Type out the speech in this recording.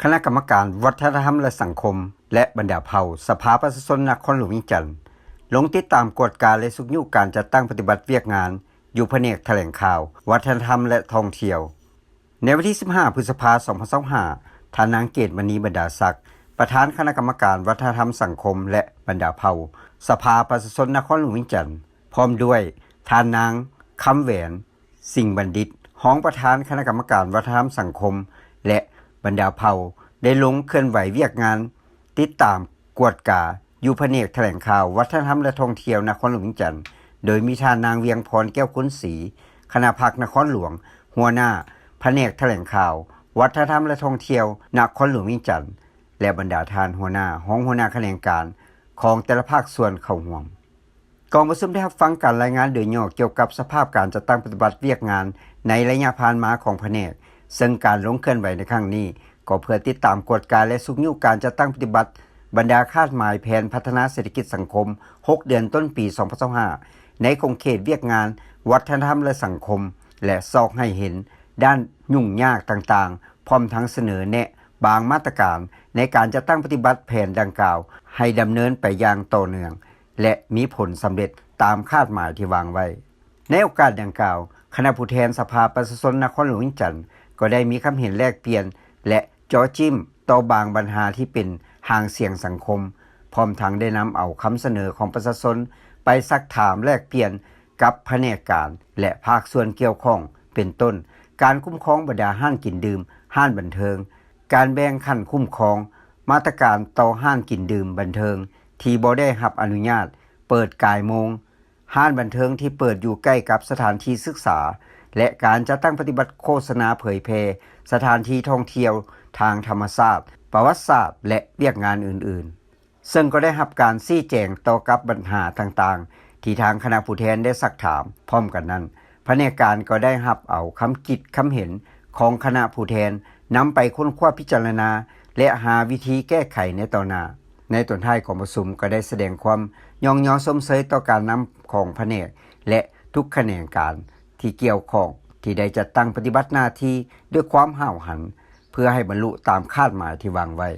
ຄະນະກຳມະການວັດທະນະທຳ ແລະ ສັງຄົມ ແລະ ບັນດາເຜົ່າ ສະພາປະຊາຊົນນະຄອນຫຼວງວຽງຈັນ ລົງຕິດຕາມກວດກາ ແລະ ຊຸກຍູ້ການຈັດຕັ້ງປະຕິບັດວຽກງານ ຢູ່ພະແນກຖະແຫຼງຂ່າວ, ວັດທະນະທຳ ແລະ ທ່ອງທ່ຽວ. ໃນວັນທີສິບຫ້າ ພຶດສະພາ ສອງພັນຊາວຫ້າ, ທ່ານນາງ ເກດມະນີ ບັນດາສັກ, ປະທານຄະນະກຳມະການວັດທະນະທຳ, ສັງຄົມ ແລະ ບັນດາເຜົ່າ ສະພາປະຊາຊົນນະຄອນຫຼວງວຽງຈັນ, ພ້ອມດ້ວຍ ທ່ານນາງ ຄຳແຫວນ ສິງບັນດິດ, ຮອງປະທານຄະນະກຳມະການວັດທະນະທຳ, ສັງຄົມ ແລະ ບັນດາເຜົ່າ ໄດ້ລົງເຄື່ອນໄຫວວຽກງານຕິດຕາມກວດກາ ຢູ່ພະແນກຖະແຫຼງຂ່າວ, ວັດທະນະທຳ ແລະ ທ່ອງທ່ຽວນະຄອນຫຼວງວຽງຈັນ, ໂດຍມີທ່ານນາງ ວຽງພອນ ແກ້ວຄຸນສີ, ຄະນະພັກນະຄອນຫຼວງ, ຫົວໜ້າພະແນກຖະແຫຼງຂ່າວ, ວັດທະນະທຳ ແລະ ທ່ອງທ່ຽວນະຄອນຫຼວງວຽງຈັນ ແລະ ບັນດາທ່ານຫົວໜ້າ, ຮອງຫົວໜ້າຂະແໜງການຂອງແຕ່ລະພາກສ່ວນເຂົ້າຮ່ວມ. ກອງປະຊຸມໄດ້ຮັບຟັງການລາຍງານໂດຍຫຍໍ້ກ່ຽວກັບສະພາບການຈັດຕັ້ງປະຕິບັດວຽກງານໃນໄລຍະຜ່ານມາຂອງພະແນກ, ເຊິ່ງການລົງເຄື່ອນໄຫວໃນຄັ້ງນີ້ ກໍເພື່ອຕິດຕາມກວດກາ ແລະ ຊຸກຍູ້ການຈັດຕັ້ງປະຕິບັດບັນດາຄາດໝາຍແຜນພັດທະນາເສດຖະກິດສັງຄົມ ຫົກເດືອນຕົ້ນປີ ສອງພັນຊາວຫ້າ ໃນຂົງເຂດວຽກງານວັດທະນະທຳ ແລະ ສັງຄົມ ແລະ ຊອກໃຫ້ເຫັນດ້ານຫຍຸ້ງຍາກຕ່າງໆ, ພ້ອມທັງສະເໜີແນະບາງມາດຕະການໃນການຈັດຕັ້ງປະຕິບັດແຜນດັ່ງກ່າວໃຫ້ດຳເນີນໄປຢ່າງຕໍ່ເນື່ອງ ແລະ ມີຜົນສຳເລັດຕາມຄາດໝາຍທີ່ວາງໄວ້. ໃນໂອກາດດັ່ງກ່າວ, ຄະນະຜູ້ແທນສະພາປະຊາຊົນນະຄອນຫຼວງວຽງຈັນ ກໍໄດ້ມີຄຳເຫັນແລກປ່ຽນ ແລະ ເຈາະຈິ້ມຕໍ່ບາງບັນຫາທີ່ເປັນຫາງສຽງສັງຄົມ, ພ້ອມທັງໄດ້ນຳເອົາຄຳສະເໜີຂອງປະຊາຊົນໄປຊັກຖາມແລກປ່ຽນກັບພະແນກການ ແລະ ພາກສ່ວນກ່ຽວຂ້ອງ, ເປັນຕົ້ນ ການຄຸ້ມຄອງບັນດາຮ້ານກິນດື່ມ, ຮ້ານບັນເທີງ, ການແບ່ງຂັ້ນຄຸ້ມຄອງ, ມາດຕະການຕໍ່ຮ້ານກິນດື່ມບັນເທີງທີ່ບໍ່ໄດ້ຮັບອະນຸຍາດເປີດກາຍໂມງ, ຮ້ານບັນເທີງທີ່ເປີດຢູ່ໃກ້ກັບສະຖານທີ່ສຶກສາ ແລະ ການຈັດຕັ້ງປະຕິບັດໂຄສະນາເຜີຍແຜ່ສະຖານທີ່ທ່ອງທ່ຽວທາງທຳມະຊາດ, ປະຫວັດສາດ ແລະ ວຽກງານອື່ນໆ, ເຊິ່ງກໍໄດ້ຮັບການຊີ້ແຈງຕໍ່ກັບບັນຫາຕ່າງໆ ທີ່ທາງຄະນະຜູ້ແທນໄດ້ຊັກຖາມ. ພ້ອມກັນນັ້ນ, ພະແນກການກໍໄດ້ຮັບເອົາຄຳຄິດຄຳເຫັນຂອງຄະນະຜູ້ແທນ ນຳໄປຄົ້ນຄວ້າພິຈາລະນາ ແລະ ຫາວິທີແກ້ໄຂໃນຕໍ່ໜ້າ. ໃນຕອນທ້າຍກອງປະຊຸມກໍໄດ້ສະແດງຄວາມຍ້ອງຍໍຊົມເຊີຍຕໍ່ການນຳຂອງພະແນກ ແລະ ທຸກຂະແໜງການທີ່ກ່ຽວຂ້ອງ ທີ່ໄດ້ຈັດຕັ້ງປະຕິບັດໜ້າທີ່ດ້ວຍຄວາມຫ້າວຫັນ ເພື່ອໃຫ້ບັນລຸຕາມຄາດໝາຍທີ່ວາງໄວ້.